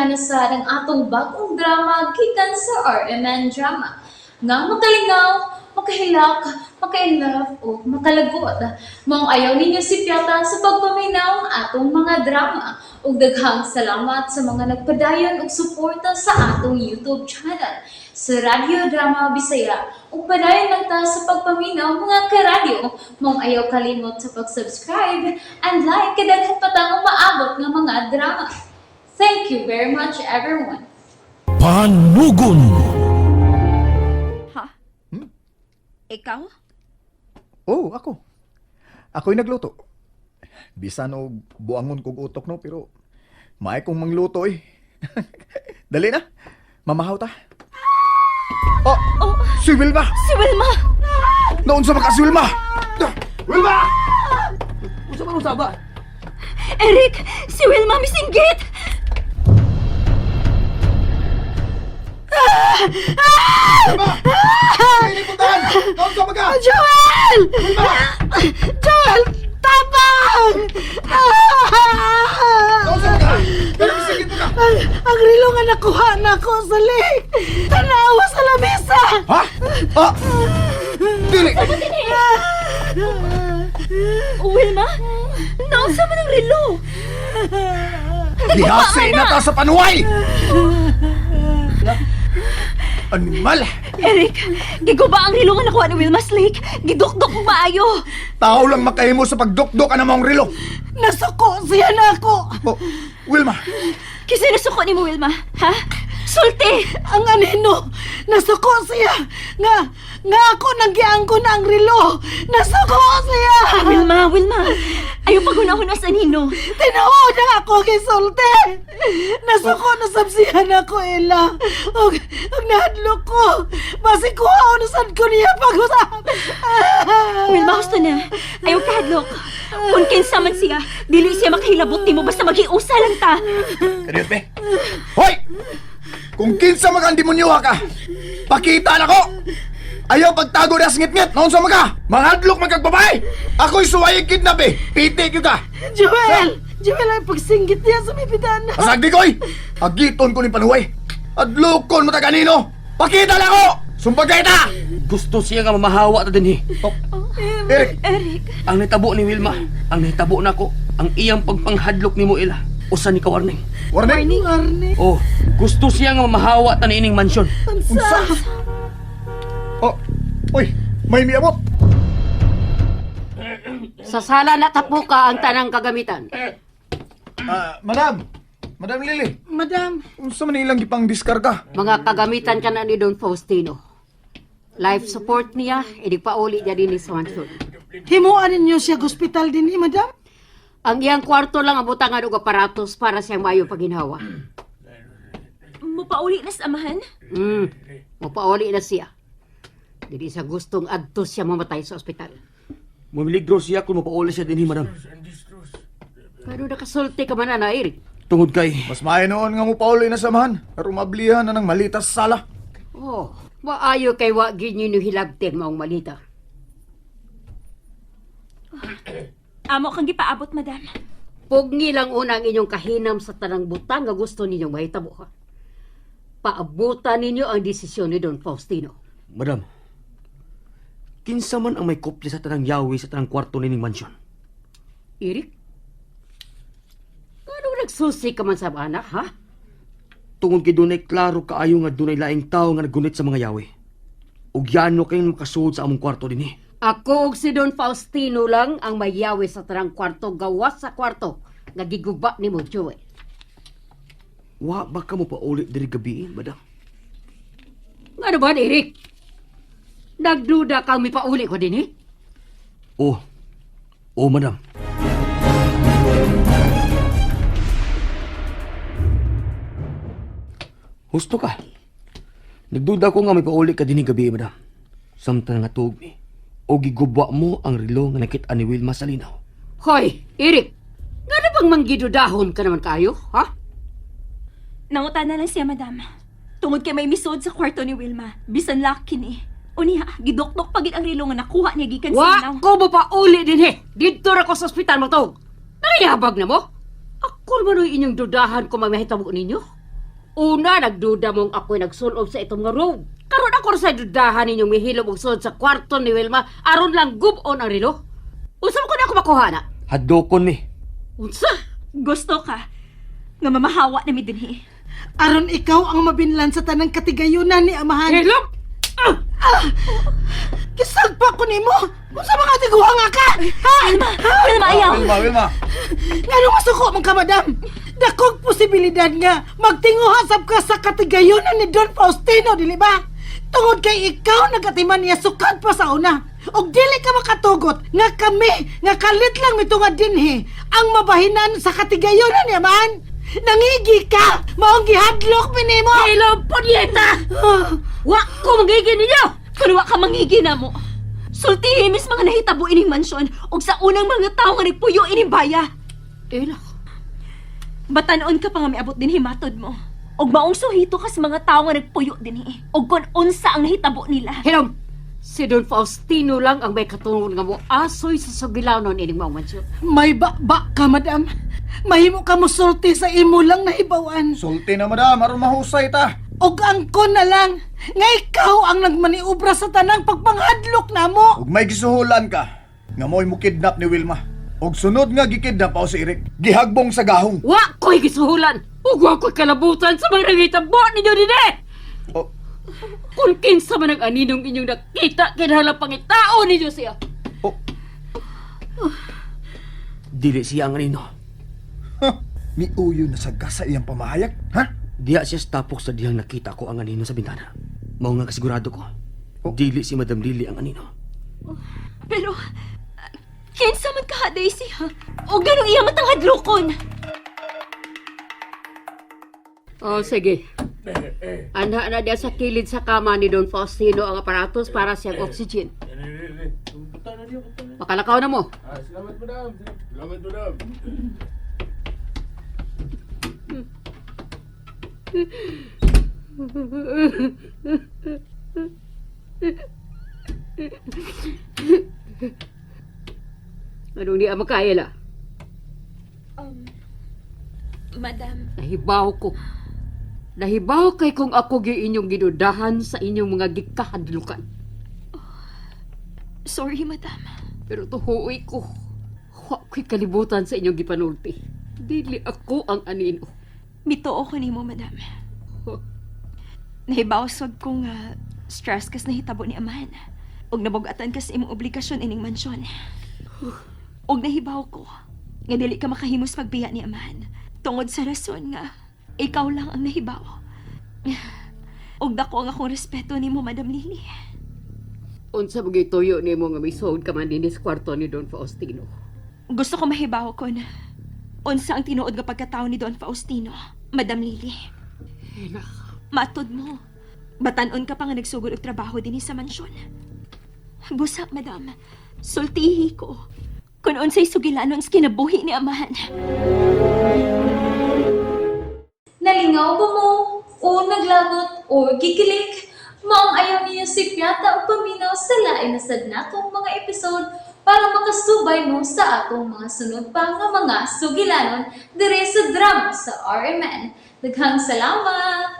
na sa ang atong bagong drama gikan sa RMN Drama. Nga makalingaw, makahilak, makainlove o makalagot. Maong ayaw ninyo sipyata sa pagpaminaw ang atong mga drama. Ug daghang salamat sa mga nagpadayon og suporta sa atong YouTube channel sa Radyo Drama Bisaya. Ug padayon lang ta sa pagpaminaw, mga karadyo. Maong ayaw kalimot sa pag-subscribe and like kay daghan pa tang umaabot nga mga drama. Thank you very much, everyone. Panugon. Ha? Ikaw? Oh, ako. Ako'y nagluto. Bisan og buangon kog utok, no, pero maay kong mangluto eh. Dali na. Mamahaw ta. Oh, Oh, si Wilma! si Wilma! Naunsa ba ka si Wilma? Wilma! Unsa man usaba? Eric! Si Wilma misinggit! Wilma! Ay, Naunsa ba ka? Joel! Joel! Tapang! Naunsa ba ka? Pero misigit mo ka. Ang rilo nga nakuha na ko sa lake! Tanawa sa lamesa! Ha? Ah! Dili! Wilma? Naunsa man ang relo? Gihasi na ta sa panuway! Animal! Eric, giguba ang relo nga nakuha ni Wilma sa lake. Gidukdok mo maayo. Tao lang makahimo sa pagdukdok ang among relo. Nasuko siya na ako! Oh, Wilma, Kasi nasuko ni mo, Wilma. Ha? Sulti! Ang anino! Nasuko siya! Nga, nga ako nanggiangko na ang relo! Nasuko siya! Wilma, Wilma. Ayaw paghuna-huna sa nino. Tinuod ang ako gisulti! Nasuko na sabsihan ako, Ella! Og nahadlok ko! Basi kuha na sad ko niya pag-usap! Wilma, husto na. Ayaw kahadlok. Kung kinsa man siya, dili siya makahilabot nimo basta maghiusa lang ta. Kariot be. Hoy! Kung kinsa man ang demonyo ka, pakita na ko! Ayaw pagtago na sa ngit-ngit, naunsa man ka? Manghadlok man kag babae! Ako'y suwayig kidnap eh! Piti gyud ka! Joel! Joel, ay pagsinggit niya sa may bitana! Asagdi koy! Agiton ko ni panuway! Adlokon mo ta kanino! Pakita na ko! Sumbagay ta! Gusto siya nga mamahawa ta dinhi. Oh, Eric, Eric, Ang nitabo ni Wilma, ang nitabo nako, ang iyang pagpanghadlok nimo ila. Usa ni ka warning. Warning! Arne! Oh, gusto siya nga mamahawa ta niining mansyon. Unsa? Oh, uy, may miabot! Sa sala na tapo ka ang tanang kagamitan. Ah, madam! Madam Lily, Madam, unsa man ilang gipang diskarga? Mga kagamitan ka na ni Don Faustino. Life support niya, idigpauli niya din ni Swanson. himuan ninyo siya ospital din eh, madam? Ang iyang kwarto lang ang butangan og aparatos para siyang maayo paginhawa. mupauli na sa amahan? Mupauli na siya. Dili sa gustong adto siya mamatay sa ospital. Mamiligro siya kung mapauli siya dinhi, madam. Pero nakasulti ka man na, Eric. Tungod kay Mas maayo noon nga mo pauli na samahan, pero mablihan na ng malita sa sala. Oh, maayo kay wa ginyo ni hilabten maong malita. Amo kang gipaabot, madam. Pugni lang una ang inyong kahinam sa tanang butang nga gusto ninyong mahitabo. Ha? Paabutan ninyo ang desisyon ni Don Faustino. Madam. Kinsa man ang may kopya sa tanang yawi sa tanang kwarto nining mansyon? Eric? Anong nagsusi ka man sa anak, ha? Tungod kay dunay klaro kaayo nga dunay laing tawo nga naggunit sa mga yawi. Ug yano kay makasuod sa among kwarto dinhi. Ako ug si Don Faustino lang ang mayawi sa tanang kwarto gawas sa kwarto nga giguba ni mo, Joel. Wa ba ka mo pauli diri gabi, madam? Ano ba, Eric? Nagduda kang mipauli ko din, eh? Oh. Oh, madam. Husto ka. Nagduda ko nga may pauli ka dinhi gabi, madam. Samtang nga tuog mi. O giguba mo ang relo nga nakita ni Wilma sa linaw. Hoy, Eric! Ngano bang manggidudahon ka naman kayo, ha? Nangutan na lang siya, madam. Tungod kay may misod sa kwarto ni Wilma. Bisan lock kini. Unya, gidukdok pagit ang relo nga nakuha niya gikan sa Wa inaw. ko mo pauli din eh. Didto ra ko sa ospital mo to. Nangayabag na mo? Ako man oy inyong dudahan kung may mahitabo ninyo. Una, nagduda mong ako'y nagsulob sa itong nga room. Karon ako sa dudahan ninyong mihilom og sulod sa kwarto ni Wilma aron lang gubon ang relo. Unsa man ko na ako makuha na? Hadlokon mi. Unsa? Gusto ka nga mamahawa na mi dinhi. Aron ikaw ang mabinlan sa tanang katigayunan ni amahan. Hilom! Kisagpa ko nimo. Unsa mga tiguha nga ka? Ha? Wilma, Wilma ayaw. Wilma, Wilma. Ngano masuko man ka, madam? Dakog posibilidad nga magtinguha sab ka sa katigayunan ni Don Faustino, dili ba? Tungod kay ikaw nagatiman niya sukad pa sa una. Og dili ka makatugot nga kami nga kalit lang mito nga dinhi ang mabahinan sa katigayunan niya man. Nangigi ka, maong gihadlok mi nimo. Hilom, punyeta! Wa ko mangigi ninyo! Kun wa ka mangigi na mo. Sultihi mis mga nahitabo ining mansyon ug sa unang mga tawo nga nagpuyo ining baya. Ela, Batanon ka pa nga miabot dinhi matod mo. Ug maong suhito ka sa mga tawo nga nagpuyo dinhi. Ug kun unsa ang nahitabo nila. hilom! Si Don Faustino lang ang may katungod nga mo asoy sa sugilanon ining maong mansyon. May ba ka, madam. Mahimo ka mosulti sa imo lang nahibawan. Sulti na, madam. Aron mahusay ta. Og angkon na lang nga ikaw ang nagmaniobra sa tanang pagpanghadlok namo. Ug may gisuhulan ka nga mo'y mukidnap ni Wilma. Og sunod nga gikidnap ako si Eric. Gihagbong sa gahong. Wa ko'y gisuhulan! Ug wa ko'y kalabutan sa mga nangitabo ninyo dinhi! Oh, Kung kinsa man ang aninong inyong nakita, kinahanglan pangitao ninyo siya. oh. Dili siya ang anino. Huh. Miuyo na sa sa iyang pamahayag, ha? Diya siya sa tapok sa dihang nakita ko ang anino sa bintana. Mao nga kasigurado ko. Dili si Madam Lily ang anino. Pero kinsa man ka Daisy ha? O ganong iya matang hadlokon. Oh, sige. Anha na diya sa kilid sa kama ni Don Faustino ang aparatos para siyang oxygen. Makalakaw na mo. Salamat, madam. Salamat, madam. Anong niya makaila? Madam, Nahibaw ko. Nahibaw kay kung ako gi inyong gidudahan sa inyong mga gikahadlukan. sorry madam. Pero tuhuoy ko. Wa ko'y kalibutan sa inyong gipanulti. Dili ako ang anino. Mituo ko nimo madam. Nahibawsog ko nga stress kas nahitabo ni amahan. Ug nabugatan kas imong obligasyon ining mansyon. Ug nahibaw ko nga dili ka makahimos pagbiya ni amahan tungod sa rason nga ikaw lang ang nahibaw. Ug dako ang akong respeto nimo Madam Lily. Unsa mga ituyo nimo nga misuod ka man dinhi sa kwarto ni Don Faustino? Gusto ko mahibaw ko na unsa ang tinuod nga pagkatao ni Don Faustino, Madam Lily. Ela, Matod mo. Batanon ka pa nga nagsugod og trabaho dinhi sa mansyon. Busa, madam. Sultihi ko. Kung unsay sugilanon sa kinabuhi ni amahan. Nalingaw ba mo? O naglagot o gikilig? Maong ayaw niyo si Piata ang paminaw sa lain na sad natong mga episode para makasubay mo sa atong mga sunod pa nga mga sugilanon dire sa drama sa RMN. Daghang salamat!